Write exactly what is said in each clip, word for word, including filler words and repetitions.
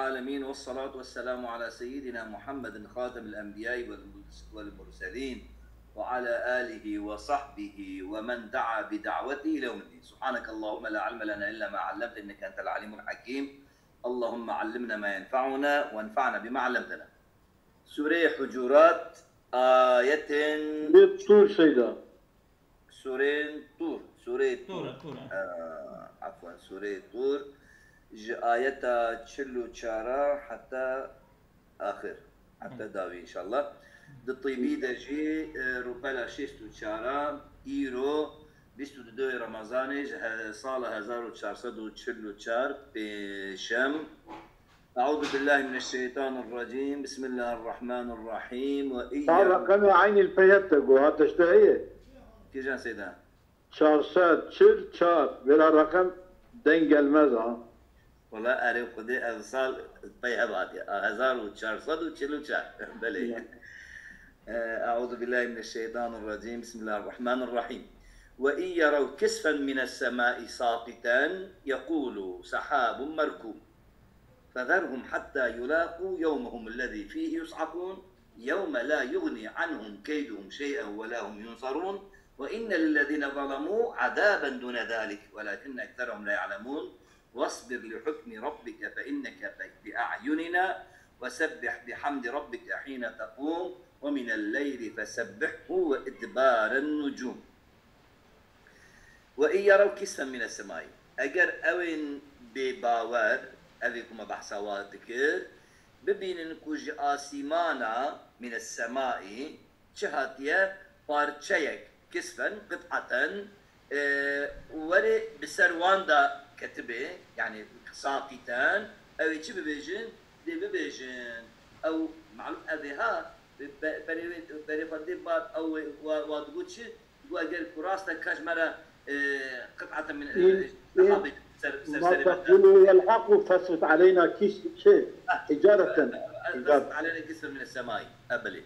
العالمين، والصلاة والسلام على سيدنا محمد خاتم الأنبياء والمرس-، والمرسلين، وعلى آله وصحبه ومن دعا بدعوته إلى يوم الدين. سبحانك اللهم لا علم لنا إلا ما علمتنا إنك أنت العليم الحكيم. اللهم علمنا ما ينفعنا وانفعنا بما علمتنا. Sûreyê Hucurat, ayetên Sûrê Tûr Seyda. Sûreyên Tûr, Sûreyê Tûr. Tûr, Tûr, e. Ee, afwan, Sûreyê Tûr. Ji ayeta çil û çar a heta axir, heta dawî înşallah. Di tîbî de jî, e, rûpela şêst û çar a, îro bîst û du Remezanê ji he-, sala hezar û çar sed û çil û çar, pêşem. أعوذ بالله من الشيطان الرجيم. بسم الله الرحمن الرحيم. وإن Sal يروا reqemê eynî li pey hete got, ha tiştê heye? Kîjan Seyda? Çar sed çil çar. Vêla reqem denk gelmez ha. Wala erê Xwedê ev sal pey hev hatiye. A, hezar û çar sed û çil û çar. Belê. Ya. Ee, أعوذ بالله من الشيطان الرجيم. بسم الله الرحمن الرحيم. وإن يروا كسفا من السماء ساقطا يقولوا سحاب مركوم. فذرهم حتى يلاقوا يومهم الذي فيه يصعقون، يوم لا يغني عنهم كيدهم شيئا ولا هم ينصرون، وإن للذين ظلموا عذابا دون ذلك ولكن أكثرهم لا يعلمون، واصبر لحكم ربك فإنك بأعيننا وسبح بحمد ربك حين تقوم ومن الليل فسبحه وإدبار النجوم. Ve in yeraw kisfen mine semai. Eger ewên bêbawer, evê ku me behsa wa dikir, bibînin ku ji asîmana, mine semai, çi hatiye, parçeyek, kisfen, qit'aten, e, û werê bi ser wan de ketibe, yani saqiten, ew ê çi bibêjin? Dê bibêjin. Ew, malum, ev ê ha, be-, berê wê, berê xwe dê bar, ew ê wa, wa digot çi? Digot eger ku rast e, ka ji me re, e, qit'aten min, e, Ê, ê, sehab bêjin, ser, ser ما serê me de. تقول هو الحق فاصرف علينا كس-، şey, Ha. hicareten. E, e, Hicar. Fasrif aleyna kisfen mine semai. E, belê.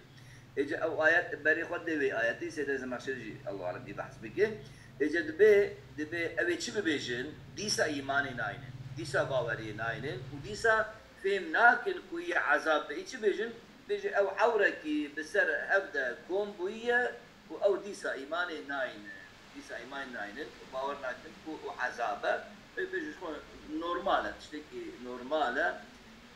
Êce ew ayet, berê xwe dê wê ayetê Seydê Zemexşerî jî, Allahu alem, dî behs bike. Êce dibê, dibê ew ê çi bibêjin? Dîsa îmanê naynin. Dîsa baweriyê naynin. Û dîsa fêm nakin ku yê ezab be. Ê çi bêjin? Bêje ew ewrekî bi ser hev de kom bûyiye û ew dîsa îmanê naynin. Dîsa îmanê naynin û bawer nakin ku û ezab e. Bê, bêje ji xwe normal e. Tiştekî normal e.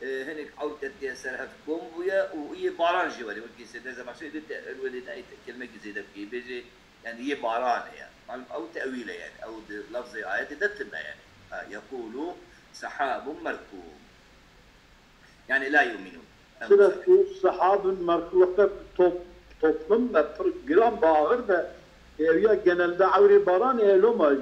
E, hinek ewr ketiye ser hev kom bûye û yê baran jî werê. Wekî Seydê Zemexşerî dê te-, wê lê nayê te-, kelmekî zêde bikê. Bêje, yani yê baran e yani. Malum ew tewîl e yani. Ew di lafzê ayetê de tune yani. Ha, yekulu sehabun merkûm. Yani la yu'minun. Em Sira ku sehabun merkûm wexta top-, toplum be pir giran be, axir be, ev ya genelde ewrê baran e, loma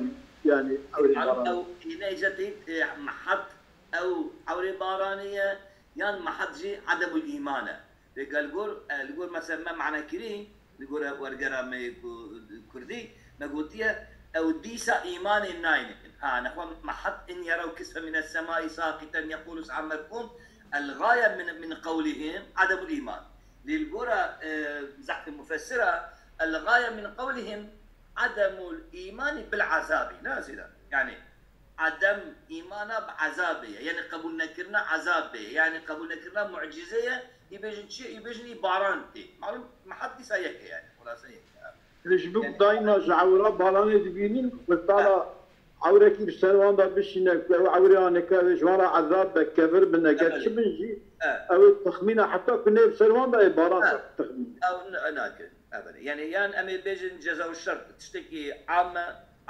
yani ewrê Malum baran. Ew îne îca teyîd, e, mehat ew ewrê baranê ye, yan mehat jî edemul îman e. Lê gel gor, e, li gor mesela me mane kirî, li gor wergera me yê ku-, kurdî, me gotiye, ew dîsa îmanê naynin. Ha, nexwe mehat in yeraw kisfe mine semai saqiten yekulu sehabun merkûm, el gaye min, min qewlihim edemul îman. Lê li gora, e, zehfê mufessira, el gaye min qewlihim edemul îmani bil ezabi. Ne zîra? Yani, edem îmana bi ezabê ye. Yani qebûl nekirina ezabê ye. Yani qebûl nekirina mucizê ye. Î bêjin çi ye? Î bêjin î baran tê. Malum, mehat dîsa yek e yani. Xulase yek e. Lê ji bo Yani daîma ji ewra baranê dibînin, mesela Ha. ewrekî bi ser wan de bişîne, ku ew ewrê aneke ji wan re ezab be, kevir bin, eger Evet. çi bin jî, Evet. ew ê texmîna heta ku nê bi ser wan de ê baran Ha. texmîn. Ew n-, nakin. Ebene. Yani yan em ê bêjin ceza û şert tiştekî am e,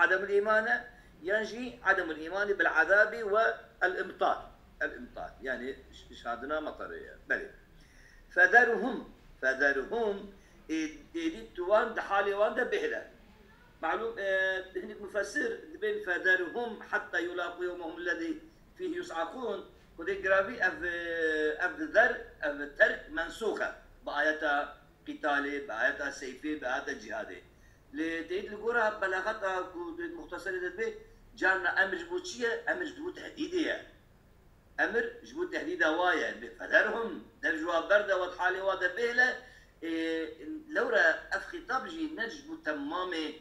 edemul îman e, yan jî edemul îmani bil ezabi ve el imtar. El imtar. Yani ş-, şadina metarê ye. Belê. Federhum, federhum, ê, êdî tu wan di halê wan de bihêle. Malum, e, hinek mufessir dibên federhum hatta yulaqu yewmehum lezî fîh yus'akûn. Xwedê giravî ev, e, ev der, ev terk mensûx e. Bi ayeta qîtalê, bi ayeta seyfê, bi ayeta cîhadê. Lê teyîd li gora belaxeta ku di muxteserê de dibê, carna emir ji bo çi ye? Emir ji bo tehdîdê ye. Emir ji bo tehdîda wa ye. Bê federhum, dev ji wa berde, wa di halê wa de bêle, ê, lewre ev xîtab jî ne ji bo temamê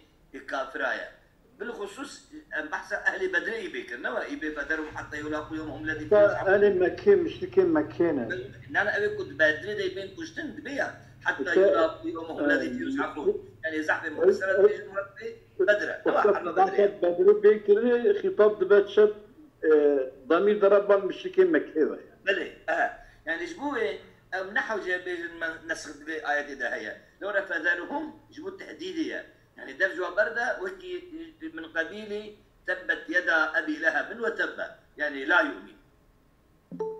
kafira ye. Bilxusûs em behsa ehlê Bedrê îbê kir, ne wa îbê federhum hetta yulaqû yewmehum lezî Ka ehlê Mekkê, muşrikên Mekkê ne. Nana ew ê ku di Bedrê de bên kuştin dibe ya. Hetta yulaqû yewmehum lezî fî yuz'aqûn. Yani zehfê muhaseret bêjin Reb bê Bedre. Ne wa harbe Bedrê. Bedrê bê kirin, xîtab dibe çi, e, damîr dere bal muşrikên Mekkê de. Belê, e. Yani ji bo wê em ne hewce bêjin me nesx dibe ayetê de heye. Lewre federhum ji bo tehdîdê ye. Yani dev ji wan berde wekî min qebîlî tebbet yeda Ebî Lehebin ve tebbe. Yani la yu'min.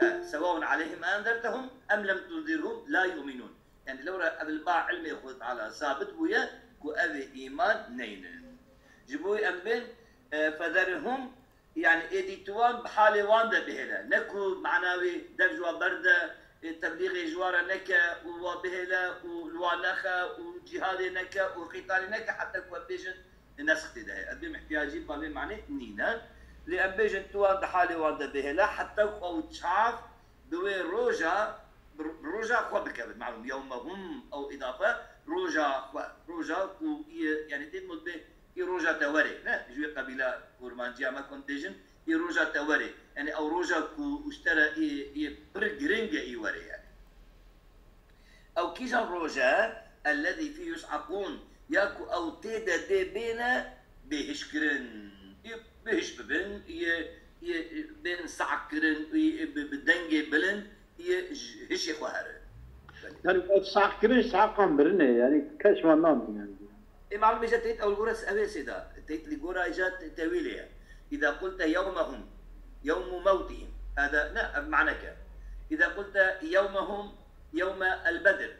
E, sewaun aleyhim enzertehum em lem tunzirhum la yu'minun. Yani lewra ev li ba ilmê Xwedê Teala sabit bûye ku ev ê îman neynin. Ji bo em bên, e, federhum, yani êdî tu wan bi halê wan de bihêle. Ne ku mana wê dev ji wan berde, e, teblîxê ji wan re neke û wa bihêle û li wan nexe û cîhadê neke û qîtalê neke heta ku em bêjin nesx tê de heye. Ev bê ihtiyacî ba vê manê nîne. Lê em bêjin tu wan di halê wan de bihêle heta ku ew çav bi wê roja, bi, bi roja xwe bikevin. Malum, yewmehum, ew îdafe, roja xwe, roja ku î, yani tê mutbê, î roja te werê, ne? Ji wê qebîla kurmanciya me ku em dibêjin, î roja te werê. Yani ew roja ku ji te re î, î pir giring e î werê yani. Ew kîjan roj e? Ellezî fî yus'aqûn, ya ku ew tê de dê bêne bêhişkirin. Yê bêhiş bibin, yê, yê bên sa'kirin, yê bi, bi dengê bilind, yê ji hişê xwe herin. Belê. Yani ev sa'kirin saqa mirin e, yani kes wan namîne yani. Ê malum îca teyt ew li gora s-, ev ê sêda. Teyt li gora îca te-, tewîlê ye. Îza qulte yewmehum, yewmu mewtihim. Hada, ne, ev maneke. Îza qulte yewmehum, yewme el bedr.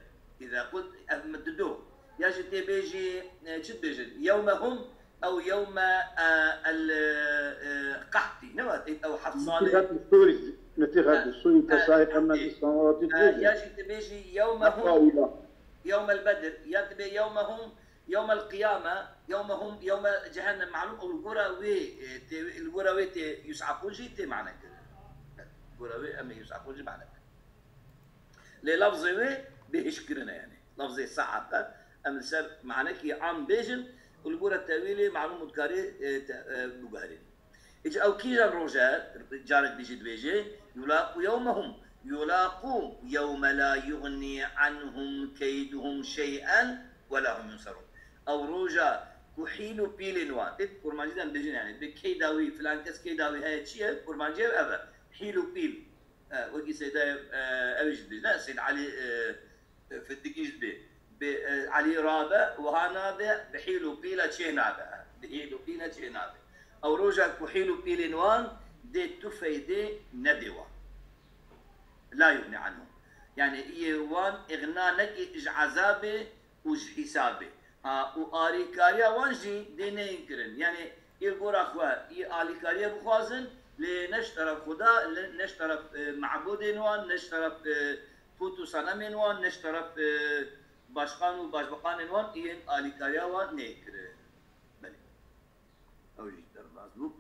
Îza qult, ev mi dido. Ya jî tê bêjî, e, çi dibêjin? Yewmehum ew yewme, e, el, e, qehtî. Ne wa teyt ew heft salê. Nefîxet bi sûrî, nefîxet bi sûrî, fesaiqe me bi semawatî dibêjin. Ya jî tê bêjî yewmehum, yewme el bedr. Ya tê bê yewmehum, yewme el qiyame, yewmehum, yewme cehennem. Malum ew li gora wê, e, tê, li gora wê tê yus'aqûn jî tê mane kirin. Li gora wê em ê yus'aqûn jî mane kirin. Lê lafzê wê bêhişkirin e yani. Lafzê sa'a te em li ser manekî am bêjin û li gora tewîlê malum û dikarê, e, te, e, biguherîn. Îca ew kîjan roj e, carek dî jî dibêje, yulaqû yewmehum, yulaqû yewme la yugnî anhum keyduhum şey'en ve la hum yunserûn. Ew roja ku hîl û pîlên wan, tê kurmancî de em dibêjin yani, bi keyda wî, filan kes keyda wî heye çi ye, kurmancî ev e, hîl û pîl. E, wekî Seydayê, e, ew jî dibêjin, ne? Seyd Elî, e, e, Findikî jî dibê. Bi, e, Elî rabe, wiha nabe, bi hîl û pîle çê nabe. Bi hîl û pîle çê nabe. Ew roja ku hîl û pîlên wan dê tu feydê nedê wan. La yugnî anhum. Yani yê wan îxna nekî ji ezabê û ji hîsabê. Ha, û alîkariya wan jî dê neyên kirin. Yani, ê li gora xwe, ê alîkariyê bixwazin, lê ne ji teref Xuda, lê ne ji teref, e, mebûdên wan, ne ji teref, e, pût û senemên wan, ne ji teref, e, başqan û başbiqanên wan, yên alîkariya wan neyên kirin. Belê. Ew jî derbas bû.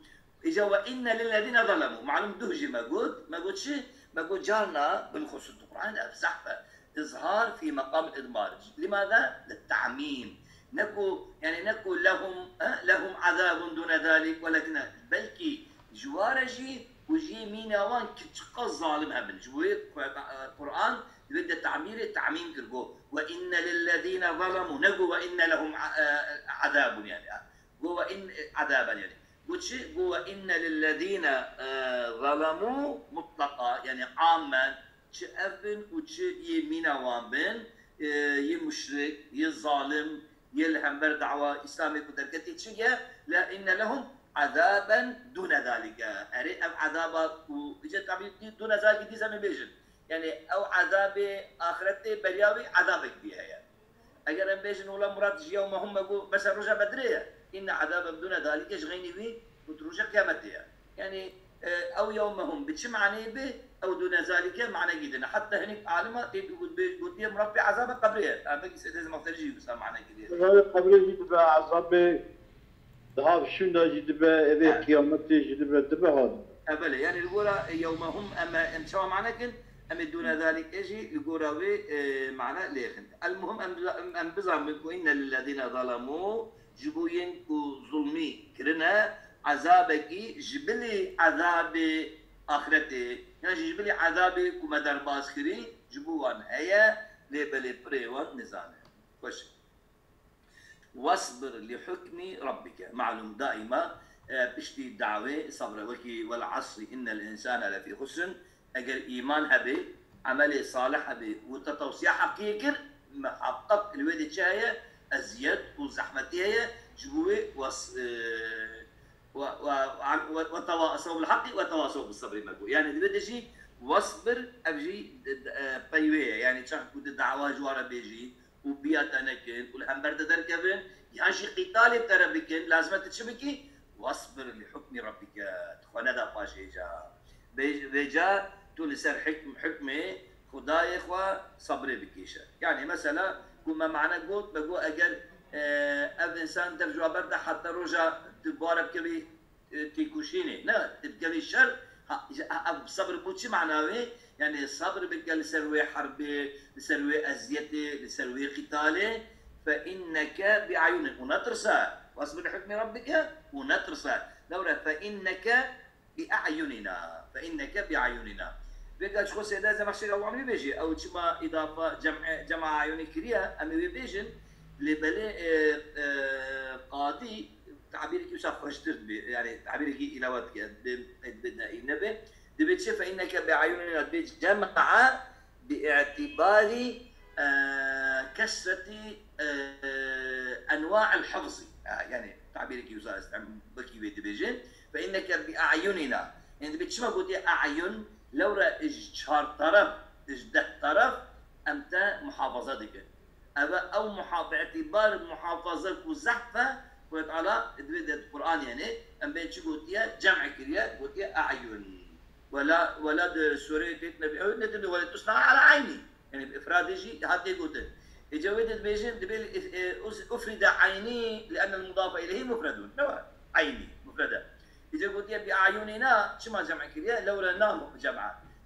Îca ve inne lillezîne zelemû. Malum duh jî me got. Me got çi? Me got carna bilxusûs di Qur'an ev zehf e. Izhar fî meqam idmar. Limada? Li ta'mîm. Ne ku, yani ne ku lehum, e, lehum azabun dune zalik, welakin belkî ji wa re jî û jî mîna wan ki çiqas zalim hebin. Ji bo yê Qur'an divê de ta'mîrê ta'mîm kir. Got ve inne lillezîne zelemû. Ne got ve inne lehum a-, e, azabun yani. Got ve in, e, azaben yani. Got çi? Got ve inne lillezîne, e, zelemû mutlaqa, yani ammen, çi ev bin û çi yê mîna wan bin, e, yê muşrik, yê zalim, yê li hember dawa Îslamê ku derketî çi ye, la inne lehum azaben dûne zalike. Erê ev azaba ku, îca tabî dûne zalike dîsa me bêjin. Yani ew azabê axiretê beriya wî azabek dî heye. Eger em bêjin wela Murat ji yewmehum me got, mesela roja Bedrê ye. Inne azabe dûne zalike ji xeynî wî got roja qiyametê ye. Yani, e, ew yewmehum bi çi maneyê be, ew dûne zalike manekî din e. Heta hinek alima tê got bê, gotiye Murat bê azabe qebrê ye. Ha, belkî Seydê Zemaxşerî jî wisa manekî dê. Azabê qebrê jî dibe, azabê Daha şûnda jî dibe, evê qiyametê jî dibe, dibe hal. E, belê, yani li gora, e, yewmehum em, em çawa mane kin, em ê dûne zalîk e jî li gora wê, e, mane lêxin. El muhim em, em, em bizanbin ku inne lillezîne zalemû ji bo yên ku zulmî kirine, ezabekî ji bilî ezabê axretê, yan jî ji bilî ezabê ku me derbas kirî, ji bo wan heye, lê belê pirê wan nizane. Xweş. Wasbir li hukmi rabbike. Malum daîma, e, piştî dawê sebr e. Wekî "Wel asri innel insane lefî xusrin", eger îman hebe, emelê salih hebe û te tewsiya heqiyê kir, miheqeq li wê de çi heye? Eziyet û zehmetî heye. Ji bo wê was-, e, we, we, we, we tewasew bil heqî we tewasew bis sebrî me got. Yani di vê de jî wasbir, ev jî, e, pey wê ye. Yani çax ku tu dawa ji wan re bêjî, û biya te nekin û li hember te derkevin, yan jî qîtalê te re bikin, lazim e tu çi bikî? Wasbir li hukmi rabbike, tu xwe neda paşê ca. Bê-, vêca tu li ser hikm-, hukmê Xwedayê xwe sebrê bikêşe. Yani mesela ku me mane got, me got eger, e, ev insan dev ji we berde heta roja tu bare bikevî, e, têkoşînê. Ne, tu dikevî şer, ha, ji, ha, ev sebr bû çi mana wê? Yani sebr bike li ser wê herbê, li ser wê eziyetê, li ser wê qîtalê. Fe inneke bi ayunin. Û netirse. Wasbir li hukmi rabbike û netirse. Lewre fe inneke bi ayunina. Fe inneke bi ayunina. Vêga çi xwe Seyda Zemexşerî Allah wî bêjî. Ew çima îdafa cem'e, cem'a ayunî kiriye, em ê wê bêjin. Lê belê, e, e, qadî tabîrekî wisa xweştir dibe, yani tabîrekî îlawe dike, dibe, dibe ne, nebe. Dibe çi? Fe inneke bi ayunina, dibe cem'a bi i'tibari, e, kesreti, e, enwa'il hifzi. Ha, yani tabîrekî wisa estem, wekî wê dibêjin. Fe inneke bi ayunina. Yani dibe çima gotiye ayun? Lewre ji çar teref, ji deh teref em te muhafaza dikin. Eve ew muha-, bi îtîbar muhafaza ku zehf e, Xwedê Teala di vê de di Qur'an, yani, em bên çi gotiye, cem kiriye, gotiye a'yun. Wela, wela di sureyê têt nebî, ew ne dibê wela tusna ala ayni. Yani bi ifradê jî hatiye gotin. Êca wê de dibêjin, dibê, e, us-, ufride ayni li ennel mudafe ileyhi mufredun. Ne wa? Ayni, mufrede. Îca gotiye bi ayunina, çima cem kiriye? Lewre na cem.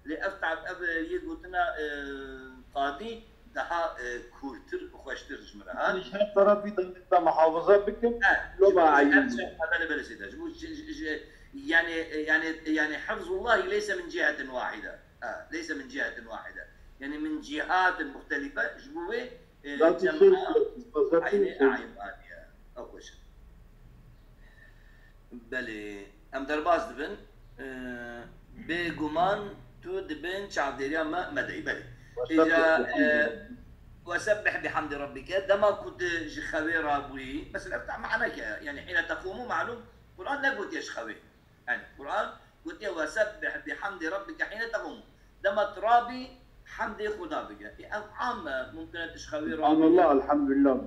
Lê ev tab-, ev yê gotina, e, qadî daha, e, kûrtir û xweştir ji min re hat. Yanî ji her terefî de te muhafaza bikin, he, loma ayîn. Belê, belê, Seyda. Ji bo, ji, ji, ji, yani, e, yani, yani, hifzullahi leyse min cihetin wahide. Ha, leyse min cihetin wahide. Yani, min cihatin muhtelife, ji bo wê, e, cema, ayni, ayni, ayni, ya. Ew xweş e. Belê, em derbas dibin. Ee, bêguman tu di bin çavdêriya me, me de yî. Belê. Îja, e, wesebbih bihamdi rabbike. Dema ku tu ji xewê rabûyî, mesela, ev ta maneke, yani, hîne teqûmû, malûm, Quran negotiye ji xewê. Yani, Quran gotiye, "Wesebbih bihamdi rabbike hîne teqûmû." Dema tu rabî, hemdê Xuda bike. Ê, ev am e, mumkin e tu ji xewê rabî. Subhanallah, elhamdülillah.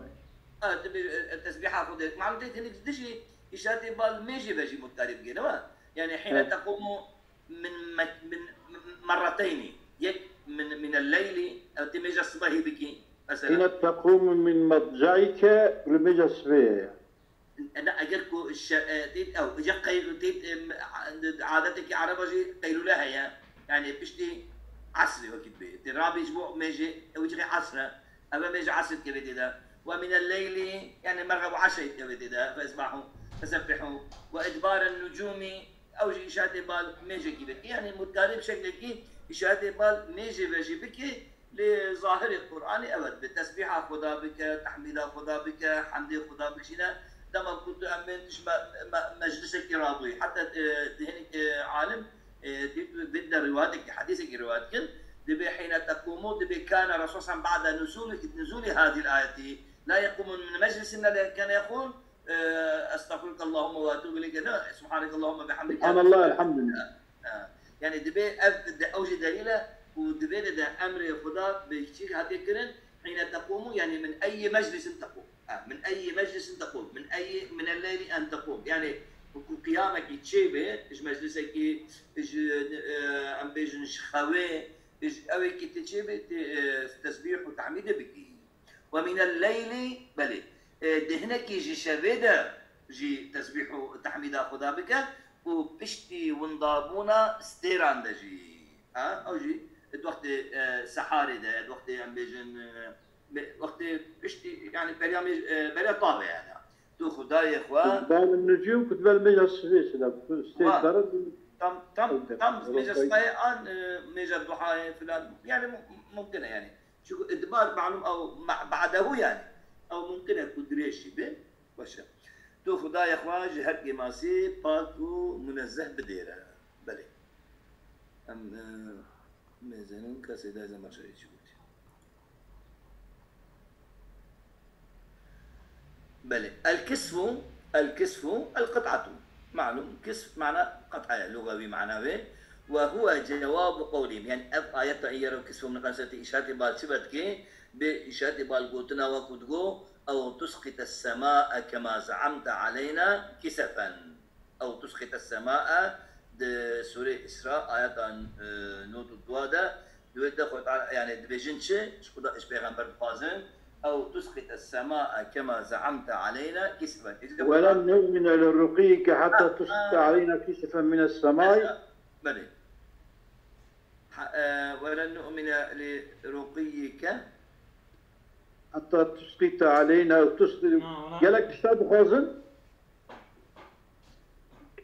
Ha, tu bê, e, tesbîha Xwedê. Malûm tê hinek dijî îşaretê bal mêjê ve jî mutkarî bike, ne wa? Yani, hîne teqûmû min me-, min, min merreteynî. Yek min, minel leyli, ev tê mêja sibehî bikî, mesela. Hîne teqûmû min medcaike, li mêja sibehê ye. Ena eger ku şe-, e, têt ew, îca qey-, têt, e, adetekî Ereba jî qeylûle heye. Yani piştî esrê wekî dibê. Tê rabî ji bo mêjê, ew jixê esr e. Eve mêj esr dikeve tê de. Ve minel leyli, yani merxeb û eşe dikeve tê de. Fe esbahu, fesebbihu. Ve idbaren nucûmî, ew jî îşaretê bal mêjekî vekî. Yani mutkarî bi şeklekî îşaretê bal mêjê ve jî bikî. Lê zahirê Qur'anê ew e, bi tesbîha Xuda bike, tehmîda Xuda bike, hemdê Xuda bikişîne. Dema ku tu em bên tu ji me-, me-, meclisekî rabûyî. Heta, e, di hinek, e, alim, e, dît, dît de riwayetekî, hedîsekî riwayet dikin. Dibê hîne teqûmû, dibê kâne Resul sallallahu aleyhi ve sellem ba'de nuzûlî, nuzûlî hâzihil ayetî. La yeqûmûn min meclisin illa kâne yeqûl, e, estağfiruke Allahümme ve etûbü ileyke, ne, subhaneke Allahümme bihamdike. Subhanallah, elhamdülillah. Ha. Yani dibê ev de, ew jî delîl e ku di vê de, de emrê Xuda bi çî hatiye kirin, hîne teqûmû, yani min eyyî meclisin teqûm. Ha, min eyyî meclisin teqûm. Min eyyî minel leyli en teqûm. Yani ku qiyamekî çêbe, ji meclisekî, ji, e, em bêjin ji xewê, ji ewekî tê çêbe, tê, e, tesbîh û tehmîdê bikî. Ve minel leyli, belê, e, di hinekî ji şevê de jî tesbîh û tehmîda Xuda bike û piştî windabûna stêran de jî. Ha? Ew jî di wextê, e, seharê de, di wextê em bêjin, e, wextê piştî, yani beriya mêj-, e, beriya tavê yani. Tu Xwedayê xwe. Bal nucum kutbel meja sibê sila. Sê Wa. Dara Tam, tam, Elbette. Tam mêja Rokayî. Sibahê an, e, mêja duhayê filan. Yani mu-, mumkin e yani. Çünkü idbar malum ew ma-, ba'dehu yani. Ew mumkin e ku dirêj jî be. Baş e. Tu Xwedayê xwe ji her kêmasî pak û munezzeh bidêre. Belê. Em, e, mêzenin kesê de Zemerşehî çi gotî? Belê. El-kisfu, el-kisfu, el-qit'atu. Malum, kisf mana qit'a ye, lugawî mana wê. Ve huve cewabu qewlihim. Yani ev ayeta îyero kisfu min qemseti îşatê bal çi vedikê? Bi îşatê bal gotina we ku digo, ew tusqite sema'e kema ze'amte aleyna kisefen. Ew tusqite sema'e di Sûrê Îsra ayeta, e, nod û dua de Di wê de Xwedê Teala, yani dibêjin çi? Ji Xuda, ji Pêxember dixwazin. Ew tusqite sema'e kema ze'amte aleyna kisfen. Ece Welen nu'mine li ruqiyike hatta tusqite aleyna kisfen mine semai. Belê. Ha, e, welen nu'mine li ruqiyike. Hatta tusqite aleyna, tus-, Ha, ona- Gelek tişta dixwazin.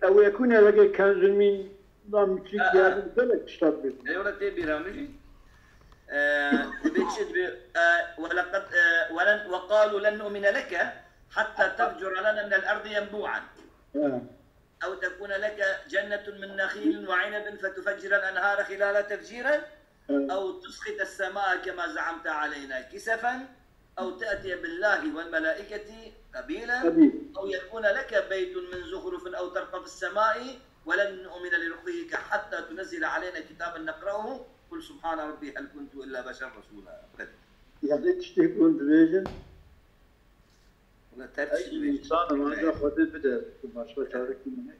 Ew yekûne weke kenzulmîn, nam çî Ha, ha. Gelek tişta dibêjin. Eyvallah, tê bîra min jî. E, dibê çi dibê, e, weleqed, e, welen, weqalu len nu'mine leke hatta tefcura lena minel erdi yenbu'an. Ha. Ew tekûne leke cennetun min nexîlin ve inebin fetufeccirel enhare xilale tefciren. Ew tusqite sema kema ze'amte aleyna kisefen, ew te'tiye billahi vel melaiketi qebîlen, Qebîl. Ew yekûne leke beytun min zuhrufin ew terqa fis semai, welen nu'mine li ruqiyike hatta tunezzile aleyna kitaben neqra'uhu, qul subhane rabbi hel kuntu illa beşer resûla. Yani tiştê ku hûn dibêjin, Wala terk Ey çi dibêjin? Însan, ancak Xwedê bide, başka çarekî min e.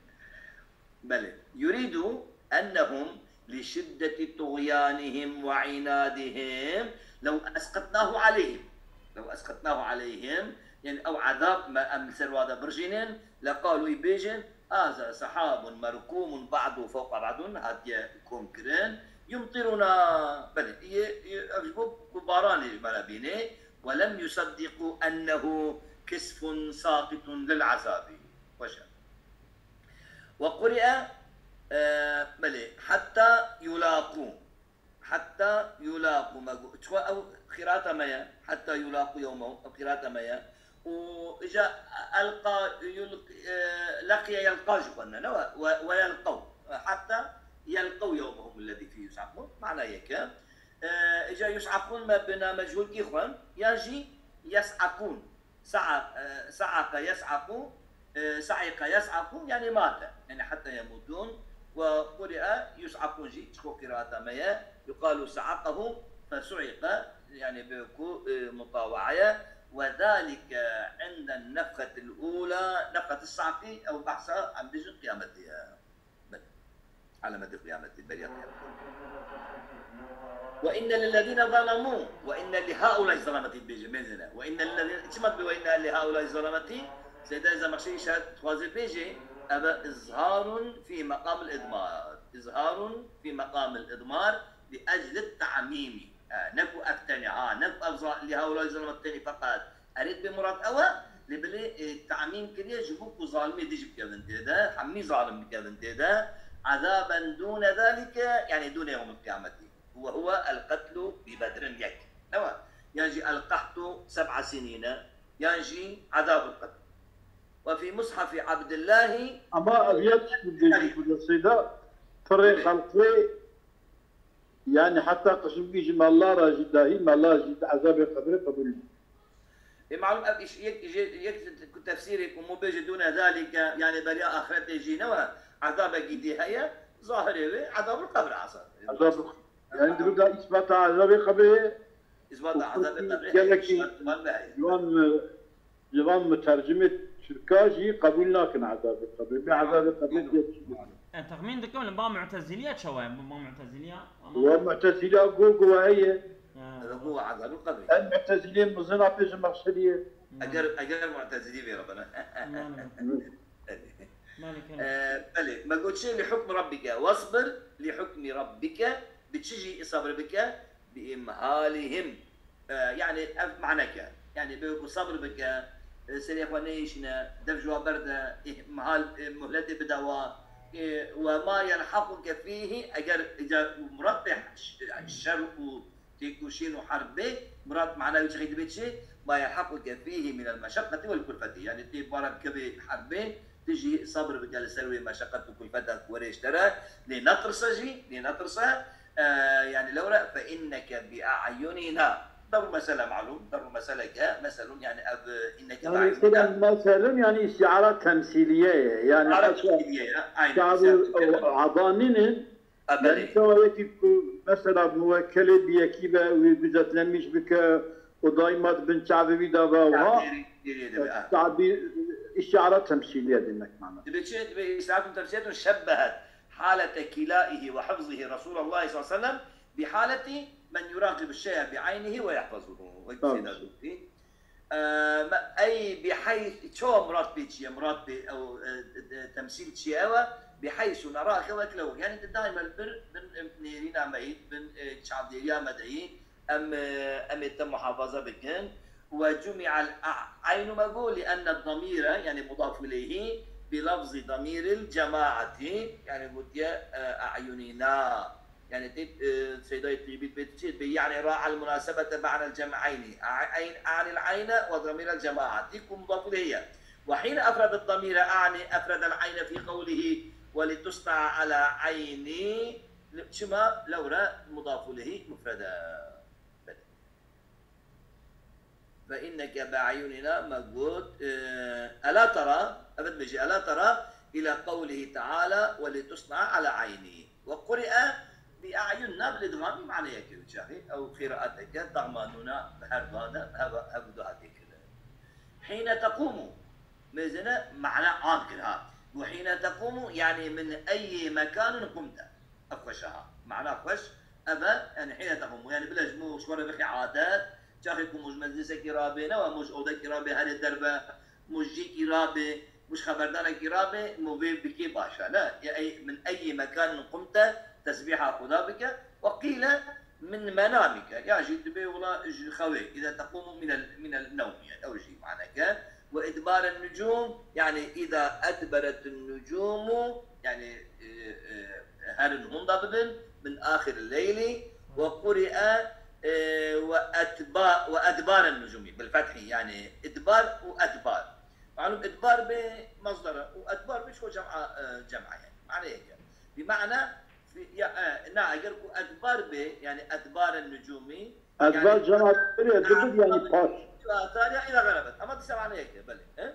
Belê. Yuridu ennehum li şiddeti tuğyanihim ve inadihim lew esqetnahu aleyhim. Lew esqetnahu aleyhim. Yani ew ezab me em li ser wa de birjînin, leqalu, bêjin, haza sehabun merkumun ba'du fewqa ba'dun, hatiye kom kirin. Yumtiruna. Belê, yê, yê, ev ji bo ku baranê ji me re bînê. Ve lem yusaddiqu ennehu kisfun saqitun lil azabi. Weş e. Ve quri'e, e, belê, hatta yulaqu. Hatta yulaqu me got. Çiwa ew qîrata me ye. Hatta yulaqu yewmehum, ew qîrata me ye. Û îca elqa yulq-, e, leqiye yelqa jî xwendine, ne? Ve, ve, ve yelqew. Hatta yelqew yewmehum ellezî fîhî yus'akûn. Mana yek e. E, îca yus'akûn me bi namecûl kî xwend? Yan jî yes'akûn. Sa'a, e, sa'aka yes'aku, e, sa'iqa yes'aku, yani mate. Yani hatta yemutun. Ve quri'a yus'akun jî, çiko qiraata me ye. Yuqalu sa'aqahu, fe su'iqa, yani bi ku, e, mutawa'ye. Ve zalike inden nefxetil ula, nefxetis sa'qi, ew behsa em dijin qiyametiye. Belê. Alametê qiyametê, beriya qiyametê. Ve inne lillezîne zalemû, ve inne li haulâi zalemeti dibêje, mêzine. Ve inne lillezîne, çima dibê ve inne li haulâi zalemeti? Seyyid Zemeşîrî şayet dixwaze bêje, ev e izharun fî meqamil idmar. Izharun fî meqamil idmar li ecli ta'mîmî. E, ne ku ev tenê, ha, ne ku ev za-, li haulâi zalemeti tenê feqet. Erê dibê murad ew e, lê belê, e, tamîm kiriye ji bo ku zalimê dijî bikevin tê de, hemî zalim bikevin tê de. Ezaben dûne zalike, yani dûne yewmil qiyameti. Ve huve el qetlu bi Bedrin yek. Ew e. Yan jî el qehtu seb'a sinîne, yan jî ezabul qetl. Ve fî mushafi Abdillahi. Ama ev yek dibêjî ku de seyda pirê Belê. Xelqê Yani heta qismkî ji mala re jî dahî mala jî di ezabê qebrê qebûl nake. Ê malum ev iş yek, yek, yek tefsîrê ku mû bêje dûne zalîke, yani beriya axretê jî ne we ezabekî dî heye, zahirê wê ezabul qebr e esas. Ezab, yani di da îsbata ezabê qebrê ye. Îsbata ezabê qebrê heye, gelekî şart van ve heye. Ji wan, e, Ji van mutercimê Tirka jî qebûl nakin ezabê qebrê. Bê ezabê qebrê diye çi bikin? E, texmîn dikim li ba Mu'teziliya çawa ye? Ba Mu'teziliya, ama Wa Mu'teziliya go go heye. Ha. Ev go ezabê qebrê. Em Mu'teziliyên mizin a pê ji mehşeriyê. Eger, eger Mu'tezilî vê re bine. Malik. Malik, E, belê, me got çi li hukmi rabbike. Wasbir li hukmi rabbike. Bi çi jî sabir bike? Bi imhalihim. E, yani ev maneke. Yani bê ku sabir bike, e, serê xwe neyêşîne, dev ji wa berde, îh-, mihal, e, muhletê bide wa, e, وما يلحقك فيه, eger îca murad bê ş-, şer û têkoşîn û herb bê, murad mana wî çi xwe dibe çi? ما يلحقك فيه من المشقة والكلفة. Yani tê bara bikevê herbê, tu jî sabir bike li ser wê meşeqet û kulfeta ku were ji te re, lê netirse jî, lê netirse, e, yani lewre, فإنك بأعيننا. Deru mesele malûm, deru meseleke, meselun yani ev, e, inneke Yani بأعيننا. Mesela meselun yani istiara temsiliye ye. Yani Ara haşa Türkiye ya, aynen. Şabu Istiara Türkiye. Adaninin Ha, belê. Yani şewa yekî ku mesela muwekkelê bi yekî be, wî guzetlemîş bike û daîma di bin çavê wî de be, wiha Çavê wî de be, ha. Çavî îşara temsîliye demek mana. Dibe çi? Dibe îşara temsîliye şebbehet halete kilaihi ve hifzihi Resulallah sallallahu aleyhi ve sellem bi haleti men yuraqibu şey'e bi aynihi ve yahfazuhu. Wek Tabii. Seyda Dûrî. Eee, me-, ey biheyth, çawa murad pê çi ye? Murad pê ew, e, e, temsîl çi ye? Ew e, biheysu nerake wek lew. Yani di daîma li bir bin, e, nêrîna me yî, bin, e, çavdêriya me de yî, em, e, em ê te muhafaza bikin. Ve cumi'el a-, aynu me got, li enne damîre, yani mudaf ileyhi, bi lafzi damîril cemaati, yani gotiye, e, a'yunina. Yani tê, e, Seydayê Tîbî bê çi? Bê yani ra'al munasebete ba'nel cem'ayni. A-, ayn-, anil ayne ve damirel cemaati ku mudaf ileyhi ye. Ve hîne efredet damîre ani efredel ayne fî qewlihi ve li tusna'a ala ayni. Çima lewre mudaf ileyhi mufrede. Belê. Ve inneke bi a'yunina me got, e, ela tera, evet bêjî, ela tera ila qewlihi teala ve li tusna'a ala ayni. Ve quri'e bi a'yunina bil idgamî maneyeke wî çaxî, ew qîraeteke daxma nûna bi her duha de, hev-, hev duha tê kirin. Hîne tequmu, mêzene mana am kir ha. Got hîne tequmu, yani min eyyî mekanin qumte. Ev xweş e ha. Mana xweş, ev e, yani hîne tequmu. Yani bila ji mo ji xwe re bixî adet, çaxê ku mo ji meclisekî rabê, ne wa mo ji odekî rabê herê derve, mo ji cîkî rabê, mo ji xeberdanekî rabê, mo vê bikê baş e, ne? Ya ey, min eyyî mekanin qumte, tesbîha Xuda bike, ve qîle min menamike. Ya jî dibê wila ji xewê, îze tequmu minel, minel newmi, yani ew jî maneke. Ve idbaren nucûm, yani îza edberetun nucûmu, yani, e, e, herin hûn da bibin, min axir leyli, ve quri'e, e, ve etba-, ve edbaren nucûmi, bil fethî, yani idbar û edbar. Malûm idbar bê masdara û edbar bê çiko cem'a, e, cem'a yani. Mane yek e. Bi mana, fi-, ya, e, na, eger ku edbar bê, yani edbaren nucûmi, Edbar yani, cemaat biriye dibir yani paş. Atar ya ila garabet. Ama disa mane yek e, belê. He?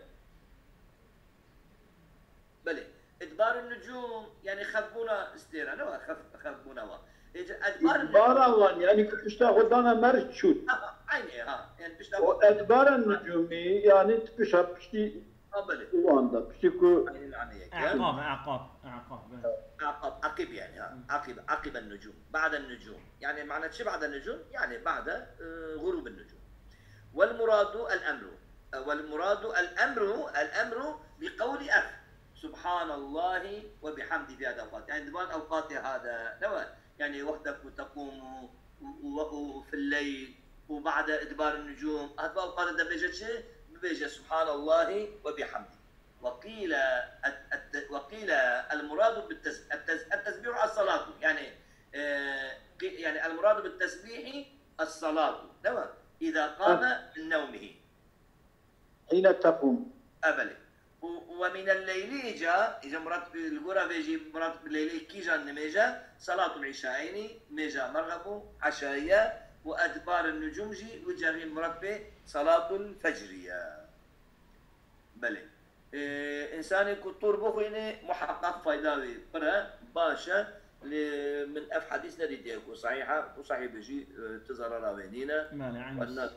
Belê. Edbarun nucûm, yani xevbûna stêra, ne wa? Xev-, xevbûna wa. Ece edbarun Edbara wan, yani ku pişta xwe dana mer çût. Ha, ha, aynı ha. Yani pişta O xwe edbara nucûmî, yani tu pişa piştî Ha, belê. wan da, piştî ku Aynı mane yek e. Eqab, eqab, eqab, belê. Aqab, aqib yani ha. Aqib, aqiben nucûm. Ba'den nucûm. Yani mana çi ba'den nucûm? Yani ba'de, e, gurubin nucûm. Vel muradu el emru. E, vel muradu el emru, el emru bi qewli ev. Subhanallahi ve bihamdi fi hada evqat. Yani di van evqatê hada ne var? Yani wexte ku tequmu û, û, û fil leyl û ba'de idbar nucûm. Ev evqatê de bêje çi? Bibêje Subhanallahi ve bihamdi. Ve qîle et-, et-, ve qîle el muradu bit tes-, et tes-, et tesbihu es salatu. Yani, e, qî-, yani el muradu bit tesbihi es salatu. Değil mi? İza qame min nevmihi. Hîne teqûm. E, belê. Û, û ve mînel leylî îca, îca murad bi, li gora vê jî murad bi leylî kîjan nimêje? Salatul îşaînî, mêja merxebû, eşaiye û edbarin nucûm jî, wî carî murad bi salatul fecrî ye. Belê. Ê, însanê ku tûr bixwîne, muheqeq fayda wî pir e, baş e. Lê min ev hedîs nedîtiye ku sehîh e, ku sehîh be jî, e, ti zerara wê nîne. Belê, eyn Xwedina,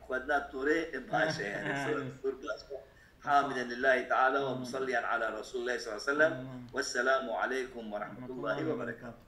xwedina tûrê baş e, yani, Eyn. Tûr baş e. Hamiden lillahi teala ve musalliyen ala Resulillah sallallahu aleyhi ve sellem. Amin. Vesselamu aleykum ve rahmetullahi ve berekatuhu.